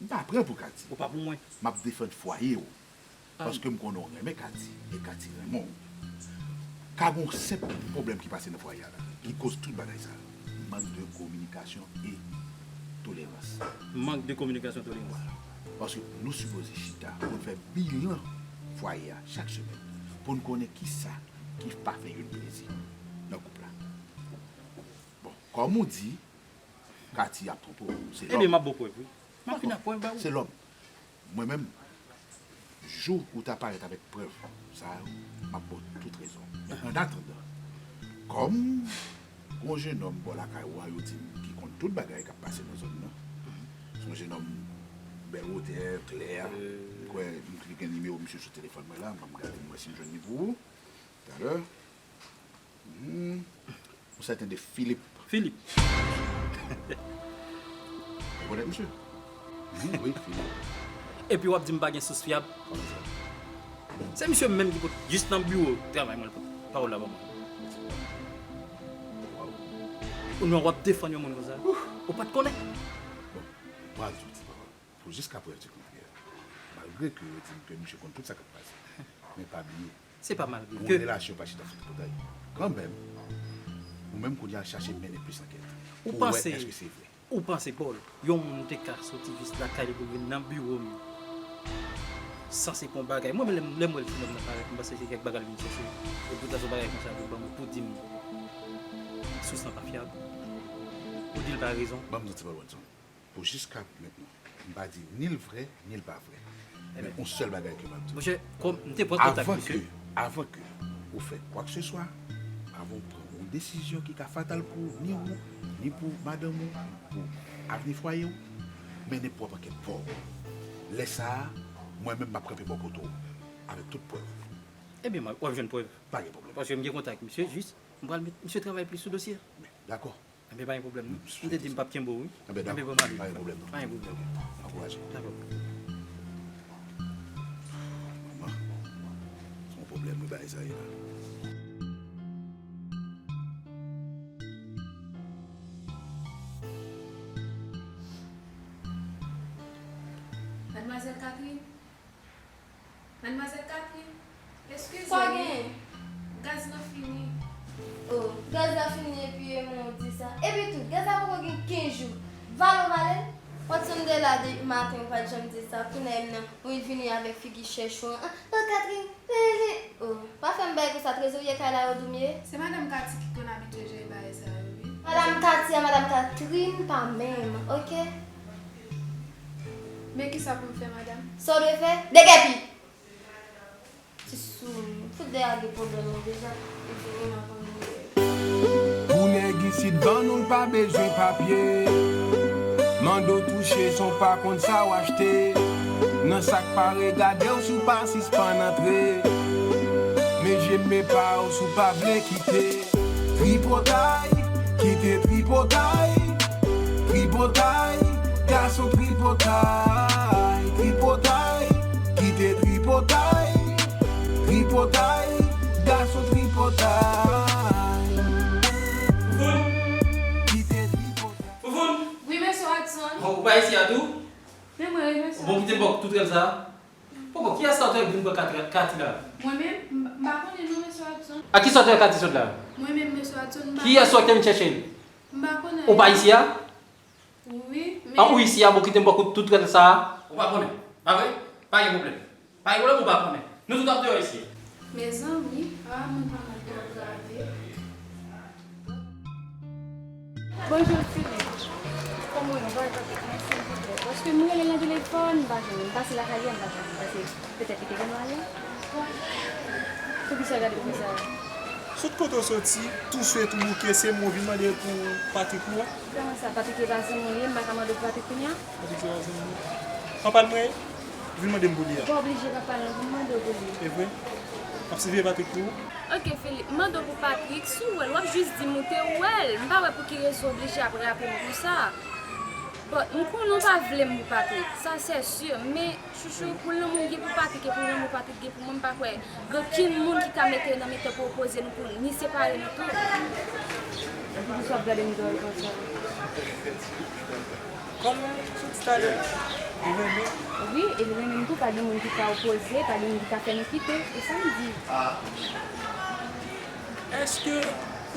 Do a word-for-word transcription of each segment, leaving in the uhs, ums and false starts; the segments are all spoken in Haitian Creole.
M pa pran pou Katy. Ou pa pou mwen. M ap defann fwaye w. Paske m konnen w renmen Katy, e Katy renmen w. Ka gen yon senp pwoblèm ki pase nan fwaye a la, ki koz tout bagay sa. Mank de kominikasyon e tolerans. Mank de kominikasyon, tolerans. Vwala. Paske nou sipoze chita pou n fè bilan fwaye a chak semèn, pou n konnen kisa ki pa fè youn plezi nan koup la. Bon, kòm ou di, Katy ap twonpe w, se lòm. Ebyen, m ap ba w prèv, wi. M ap vin ak prèv ba ou. Se lòm. Mwen menm, jou ou ta parèt avèk prèv sa yo, m ap ba w tout rezon. Men an atandan, kòm gon jennonm bò lakay ou a, yo di m ki konn tout bagay k ap pase nan zòn nan, se yon jennonm bèl wotè, klè, m kwè m gen nimewo misye sou telefòn mwen la, m ap gade m wè si m jwenn li pou ou talè. Hmm. Yon sèten de Philippe. Philippe. Ou konèt misye? Wi, wi, Philippe. Epi w ap di m pa gen sous fyab? Kòman sa? Se misye menm ki pot jis nan biwo travay mwen, l pot pawòl la ban mwen. Ou nan w ap defann yon moun konsa? Ou pa t konnen? Bon, m pral di w ti pawòl. Pou jiskaprèv di kontrè, malgre ke yo di m ke misye konn tout sa k ap pase, men pa bliye, se pa malgre ke yon relasyon pa chita sou tripotay. Kanmenm, ou menm kounye a chache mennen plis ankèt pou w wè èske se vre. Ou panse, Paul, yon moun te ka soti jis lakay li pou l vin nan biwo m san se pa yon bagay? Mwen menm, lè m, lè m wè l fenòm nan parèt, m panse se kèk bagay l vin chèche. E poutan se yon bagay konsa pou l ban mwen, pou di m sous lan pa fyab, pou di l pa rezon. Ban m di w ti pawòl, Watson. Pou jiska mentnan, m pa di ni l vrè, ni l pa vrè. Men yon sèl bagay ke m ap di w. Monchè, kòm m te pran kontak misye. Avan ke, avan ke ou fè kwakeseswa, avan ou pran yon desizyon ki ka fatal pou ni ou, ni pou madanm ou, pou avni fwaye w, mennen pwòp ankèt pa w. Lè sa a, mwen menm m ap kanpe bò kote w, avèk tout prèv. Ebyen, w ap jwenn prèv. Pa gen pwoblèm. Paske m gen kontak misye, jis, m pral met misye travay plis sou dosye a. Dakò. Enben, pa gen pwoblèm, non. M te di m p ap kenbe w, wi. Enben, dakò. Enben, bon, m ale. Pa gen pwoblèm, non. Pa gen pwoblèm. Ankouraje. Dakò. Manman, se yon pwoblèm, wi, bagay sa ye la. Madmwazèl Catherine? Madmwazèl Catherine, eskize m. Sa w genyen? Gaz lan fini. Oh, gaz la fini epi e mwen w di sa. Epi tou, gaz la poko gen kenz jou. Vale w vale l? Watson te la depi maten, ou pa t janm di sa. Kounye a menm nan, ou vini avèk figi chèch ou an. Oh, Catherine, oh, pa fè m bagay konsa, trezorye kay la yo di w m ye? Se madanm Cathy ki konn abitye jere bagay sa yo, wi. Madanm Cathy a madanm Catherine pa menm, oke? Men kisa pou m fè, madanm? Sa w dwe fè? Degèpi! Ti sou, fout dèyè gen pwoblèm nan deja, epi moun nan konn mouye. Pou nèg isit vann ou l pa bezwen papye. Mande w touche san w pa konn sa w achte. Nan sa k pa regade w si w pa sispann antre. Men je m men pa w si w pa vle kite. Tripotay, kite tripotay. Tripotay, gason tripotay. Tripotay, kite tripotay. Tripotay, gason tripotay. Foufoun! Kite tripotay. Foufoun! Wi, mesye Watson. Bon, ou pa isi a tou? Men mwen, wi, mesye Watson. Ou bon kite m bò tout rèl sa a? Poko, kiyès sa w te vin pran Cathy, Cathy la? Mwen menm? M, m pa konnen non, mesye Watson. A kisa w te wè Cathy sot la? Mwen menm, mesye Watson, m pa konnen. Kiyès w te vin chèche l? M pa konnen. Ou pa isi a? Wi, men. An, ou isi a, bon, kite m poko tout rèl sa a. Ou pa konnen, pa vre? Pa gen pwoblèm. Pa gen pwoblèm, ou pa konnen. Nou tout ap deyò isi a. Mezanmi, a, moun pa mal twò grave. Bonjou, Philippe. Kòman w ye? Ou pa wè Patrick non, silvouplè? Paske m rele l nan telefòn, m pa jwenn li. M pase lakay li a, m pa jwenn li. M panse petèt li te gen malè. Poukisa w gade m konsa? Sot kote w soti, tou swet ou bouke, se mwen w vin mande pou Patrick ou a? Kòman sa, Patrick se pa zanmi w li ye, m pa ka mande w pou Patrick kounye a? Patrick se pa zanmi w? Papa l mwen ye? Vin mande m pou li a. Ou pa oblije papa l non pou m mande w pou li. E vre? M ap siveye Patrick pou ou. Oke, Philippe, m mande w pou Patrick, si w wè l, w ap jis di m ou te wè l. M pa wè pou ki rezon w oblije ap raple m konsa. Bon, m konnen w pa vle m pou Patrick, sa se si, men chouchou, pou lanmou m gen pou Patrick e pou lanmou Patrick gen pou mwen, m pa kwè gen okenn moun ki ka mete yo nan mitan pou opoze nou, pou ni separe nou tou. Poukisa w ap gade m dwòl konsa? Kòman w soti talè? Ou renmen? Wi, e l renmen m tou, pa gen moun ki ka opoze, pa gen moun ki ka fè nou kite. E sa m di. Èske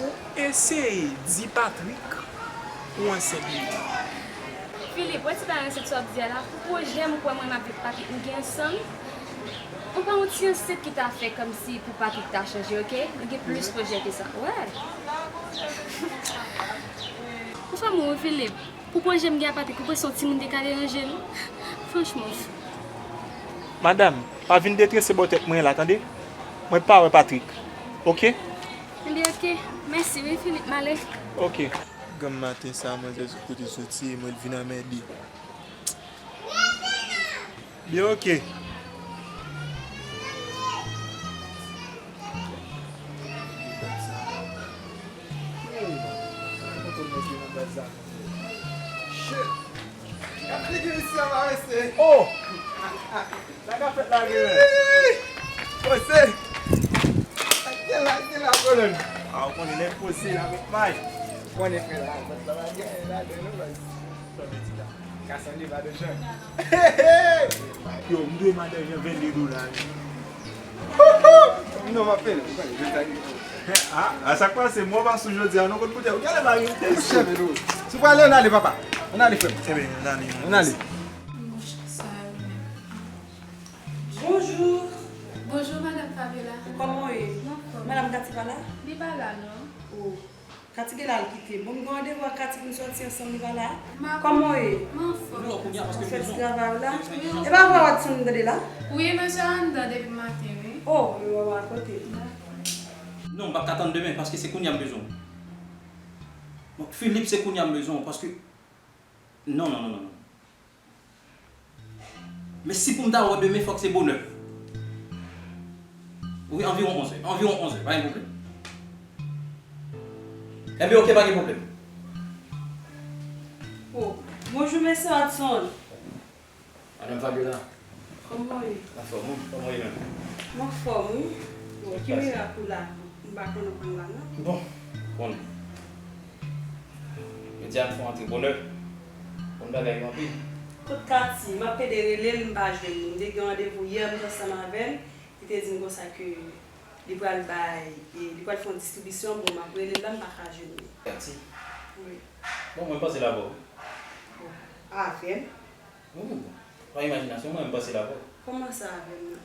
ou eseye di Patrick ou ansent li? Philippe, wè ti bagay ansent sa w ap di a la, pou pwojè m kwè mwen m ap viv Patrick, m gen ansanm. Ou pa yon ti ansent ki ta fè kòmsi pou Patrick ta chanje, oke? M gen plis pwojè ke sa. Wè. Ou fè m ri wi, Philippe. Pou pwojè m gen a Patrick, ou panse yon timoun te ka deranje l? Franchman, w fou. Madanm, pa vin detrese bò tèt mwen la, tande? Mwen pa wè Patrick. Oke? Ebyen, oke. Mèsi wi, Philippe. M ale. Oke. Granm maten sa, manzè sou kote soti, mwen vin anmède. Byen, oke. Shit! Gade nèg yo isi a pa rese. Oh! Sa k ap fèt la, gen? Pose! Gen la, gen la, kolòn. A, ou konnen nèg pose la, met may. Ou konnen frè la, bòs la pa gen anyen ladan non, baz. Sa vle di la. Cassandra pa de jan. Yo, m dwe madanm Jean vennde dola, wi. Non, m ap fè l, m konnen, je t'aime. A, a sa k pase, mwen pa sou jodi a, non, kot boutèy. Ou genlè pa gen boutèy sou. Chèf, nou. Si w prale, ann ale, papa. Ann ale, frè m. Ebyen, ann ale. Ann ale. Bonjou. Bonjou, madanm Fabiola. Kòman w ye? M anfòm. Madanm Cathy pa la? Li pa la, non. Oh. Cathy genlè al kite m. Bon, m gen randevou ak Cathy pou n sòti ansanm, li pa la. Kòman w ye? M anfòm. Ou fè ti travay w la? Wi, m anfòm. E pa vwa Watson m tande la? Wi, mesye anndan depi maten, wi. Oh, men wawa kote? Non, m p ap ka tann demen, paske se kounye a m bezwen w. Bon, Philippe, se kounye a m bezwen w, paske, non, non, non, non, non. Men si pou m ta wè w demen, fòk se bonè. Wi, anviwon onzè. Anviwon onzè, pa gen pwoblèm. Enben, oke, pa gen pwoblèm. Oh, bonjou, mesye Watson. Madanm Fabiola. Kòman w ye? Anfòm, wi. Kòman w ye menm? M anfòm, wi. Bon, ki mirak ou la? M pa konn ou konn la, non. Bon, konnen. Jodi a m fè yon antre bonè. Bon, bagay yo anpil. Kot Cathy? M ap pede rele l, m pa jwenn li. M te gen randevou yè, m te ansanm avè l. Li te di m konsa ke li pral bay, e, li pral fè yon distribisyon, bon, m ap rele l la, m pa ka jwenn li. Cathy? Wi. Bon, mwen m panse l avè w. Bon, avè m? Wi, bon. Pa imajinasyon mwen, m panse l avè w. Kòman sa avè m nan?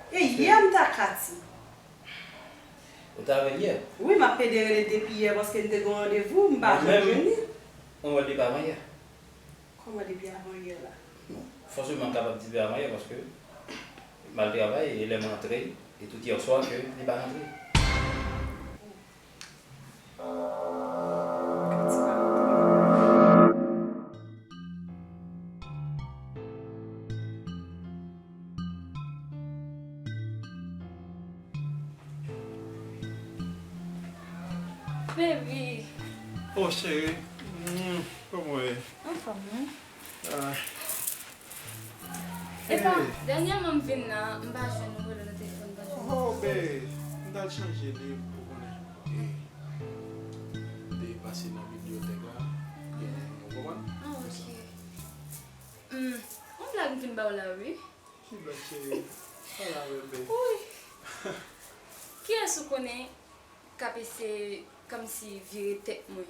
E yè m t ak Cathy. Ou t avè l yè? Wi, m ap pede rele depi yè paske n te gen yon randevou, m pa janm jwenn li. Mwen menm, mwen wè l depi avan yè. Kòman depi avan yè la? Non, fòseman m kapab di depi avan yè paske m al travay e lè m rantre, e tout yè swa ke li pa rantre. Baby. Oh, cheri. Mm, kòman w ye? Anfòm, wi. Ah. Epa, dènyèman m vin nan, m pa jwenn ou, rele nan telefòn, m pa jwenn ou. Oh, babe, m t al chanje liv, ou konnen. E, m te pase nan bibliyotèk la, e, ou konprann? Ah, ok. Hmm, yon blag m vin ba w la, wi. Ki blag, cheri? Pale avè m, babe. Wi. Kiyès ou konnen k ap eseye kòmsi vire tèt mwen?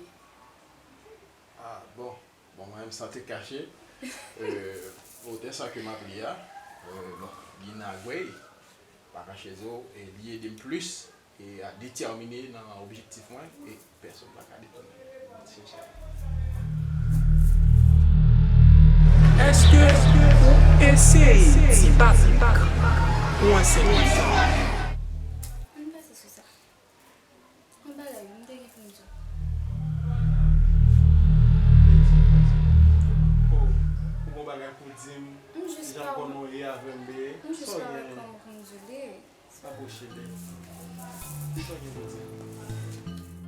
Ah, bon. Bon, mwen menm, san te kache, euh, otè sa ke m ap li a, euh, bon, Gina Gueye, pa kache di w, e li ede m plis e a detèmine nan objektif mwen, e pèsonn pa ka detounen. Mèsi, cheri. Èske ou eseye di Patrick ou ansent? Ann pase sou sa. Yon bagay, m te gen pou m di w. Oh, ou gon bagay pou di m? M jis pa wè. Jan m konnen w ye avè m, bebe. M jis pa wè kòman pou m di w li. Sa pwoche, bebe. Sa w gen pou di m?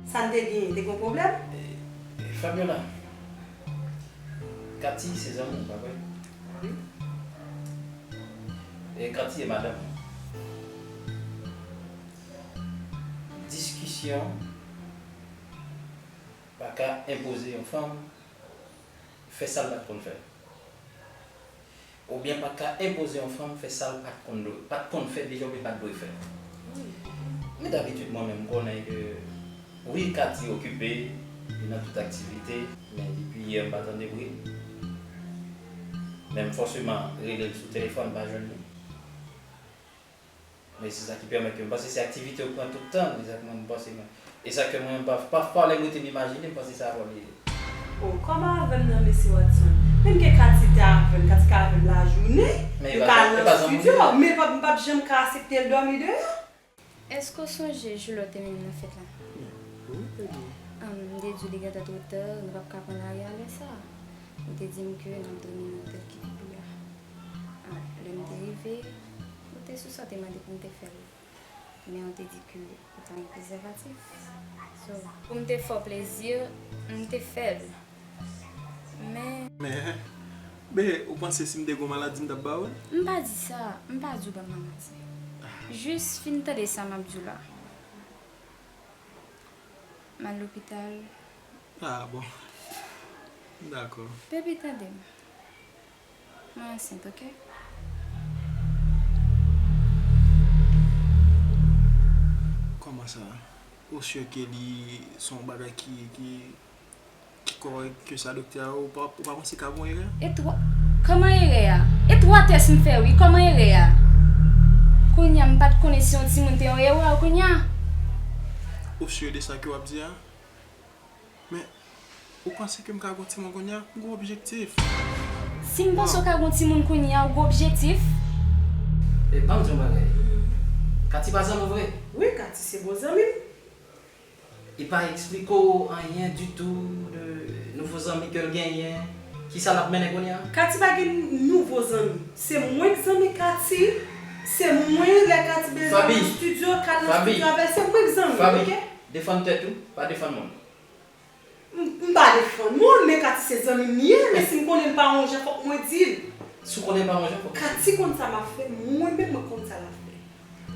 Sa n te genyen, te gon pwoblèm? Eh, eh, Fabiola, Cathy se zanmi w, pa vre? Wi. E Cathy e madanm mwen. Diskisyon pa ka enpoze yon fanm fè sa l pa t konn fè. Oubyen pa t ka enpoze yon fanm fè sa l pa t konn dwe, pa t konn fè deja oubyen pa t dwe fè. Men dabitid mwen menm m konnen ke wi, Katy okipe, li nan tout aktivite, men depi yè m pa tande bri l. Men m fòseman rele l sou telefòn, m pa jwenn li. Men se sa ki pèmèt ke m panse se aktivite yo k pran tout tan, e sa k mwen m panse mwen. E sa ke mwen m pa, pafwa lè m rete m imajine, m panse se avè w li ye. O, kòman avè m nan, mesye Watson? Menm ke Katy te avè m, Katy ka avè m lajounen, li ka al nan estidyo, men m p ap, m p ap janm ka aksepte l dòmi deyò. Èske w sonje jou lè w te mennen m nan fèt la? Wi, baby. Ahn, m te di w li gentan twò ta, nou p ap ka pran lari a lè sa a. Ou te di m ke n ap dòmi nan otèl ki pi byen an. Ahn, lè m te rive, ou te sou sa w te mande pou m te fè l. Men ou te di ke ou pa gen prezèvatif. So, pou m te fè w plezi, m te fè l. Men. Men, be, ou panse si m te gen yon maladi, m t ap ba ou l? M pa di sa, m pa di w ban m maladi. Jis fin tande sa m ap di w la. M al lopital. Ah, bon. Dakò. Baby, tande m. Mwen ansent, oke? Kòman sa? Ou si ke li se yon bagay ki, ki, ki kòrèk, ke sa doktè a, ou pa, ou pa panse ka gen erè? E twa, kòman erè a? E twa tès m fè, wi, kòman erè a? Kounye a, m pa t konnen si yon timoun te yon erè, kounye a. Ou si de sa ke w ap di a? Men, ou panse ke m ka gen yon timoun kounye a? M gen objektif. Si m panse w ka gen yon timoun kounye a, ou gen objektif? E ban m di yon bagay. Katy pa zanmi w vre? Wi, Katy se bon zanmi m. Li pa eksplike w anyen ditou de nouvo zanmi ke l genyen? Kisa l ap mennen kounye a? Katy pa gen nouvo zanmi. Se mwen k zanmi Katy. Se mwen, lè Katy bezwen al nan estidyo, k al nan estidyo avè l. Se mwen k zanmi, oke? Defann tèt ou, pa defann moun. M, m pa defann moun, men Katy se zanmi m li ye, men si m konnen l pa yon jan, fòk mwen di l. Si w konnen l pa yon jan, fòk. Katy konn sa m ap fè, mwen menm mwen konn sa l ap fè.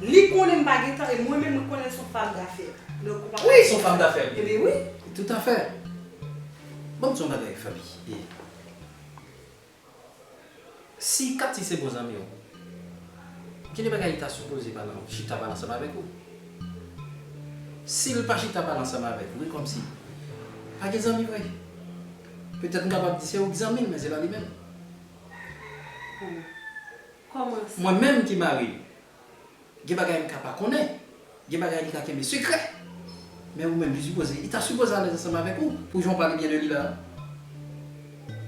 Li konnen m pa gen tan, e mwen menm mwen konnen l se yon fanm dafè. Donk, ou pa ka. Wi, se yon fanm dafè li ye. Ebyen wi. Toutafè. Ban m di yon bagay, Faby. E, Si Katy se bon zanmi w, gen de bagay li ta sipoze pale, chita pale ansanm avèk ou. Si l pa chita pale ansanm avèk ou, e kòmsi pa gen zanmi vre. Petèt m kapab di se ou k zanmi l, men se pa li menm. Kòman sa? Mwen menm ki mari l, gen bagay m ka pa konnen. Gen bagay li ka kenbe sekrè. Men ou menm, li sipoze, li ta sipoze alèz ansanm avèk ou, pou jan w pale byen de li la.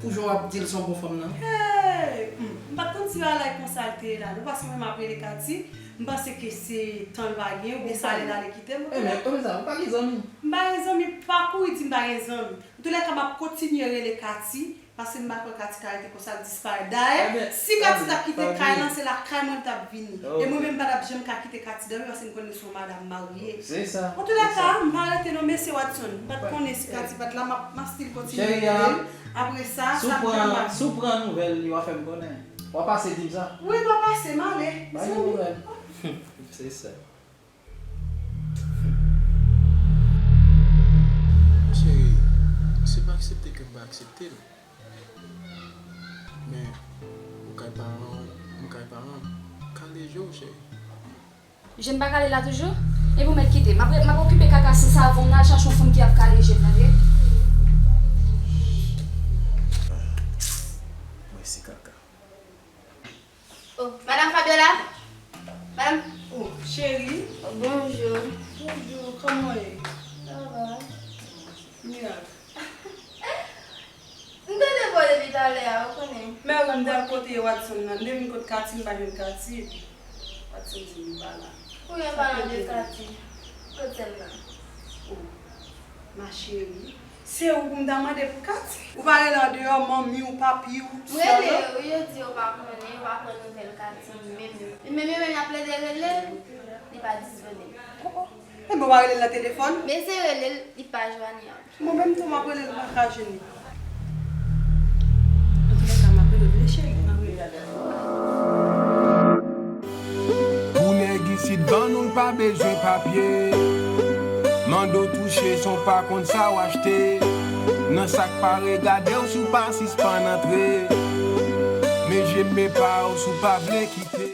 Pou jan w ap di l se yon bon fanm nan. Hey! Hmm, m pa t konn si bagay la e konsa l te ye la, non, paske mwen m ap rele Katy, m panse ke se tan l pa gen, oubyen sa lè l ale kite m. Ebyen, kòmsa, ou pa gen zanmi? M pa gen zanmi, pa kouri di m pa gen zanmi. Antoulèka, m ap kontinye rele Katy, paske m pa kwè Katy ka rete konsa, l disparèt. Dayè, si Katy t ap kite kay lan, se lakay mwen l t ap vini. E mwen menm, m pa t ap janm ka kite Katy dòmi, paske m konnen se yon madanm marye. Antoulèka, m pa rete non, mesye Watson. M pa t konnen si Katy pa t la, m ap, m ap still kontinye rele l. Apre sa, sa ap janm ap. Si w pran nouvèl li, w a fè m konnen. W a pase di m sa. Wi, m a pase, m ale. Pa gen pwoblèm. Se sa. Cheri, se pa aksepte ke m pa aksepte l. Men, ou kay paran w, m kay paran m. Kale je w, cheri. Je m pa kale la toujou? Epi w mèt kite m. M ap, m ap okipe kaka sans avan w, n al chache yon fanm ki ap kale je m, tande? Mwen se kaka. Oh, Madame Fabiola? Madame? Oh, cheri. Bonjou. Bonjou, kòman w ye? Sa va. Mirak. M tande pa w depi talè a, ou konnen. Mèt m t al kote Watson nan, m te vin kot Katy, m pa jwenn Katy, epi Watson di m li pa la. Ou gen palan de Katy? Kot sè m nan? Oh, ma chérie. Se ou pou m ta mande pou Katy? Ou pa rele andeyò manmi w, papi w, sè w yo? M rele yo, wi, yo di yo pa konnen, yo pa pran nouvèl Katy menm. Menm yo menm y ap plede rele l, li pa disponib. Oh, oh. Enben, w pa rele l nan telefòn? M eseye rele l, li pa jwenn yo. Bon, menm tou, m ap rele l, m pa ka jwenn li. Antoulèka, m ap rele w, cheri, m ap rele w. Pou nèg isit ban nou, l pa bezwen papye. Mande w touche san w pa konn sa w achte. Nan sa k pa regade w si w pa sispann antre. Men je m pe pa w si w pa vle kite.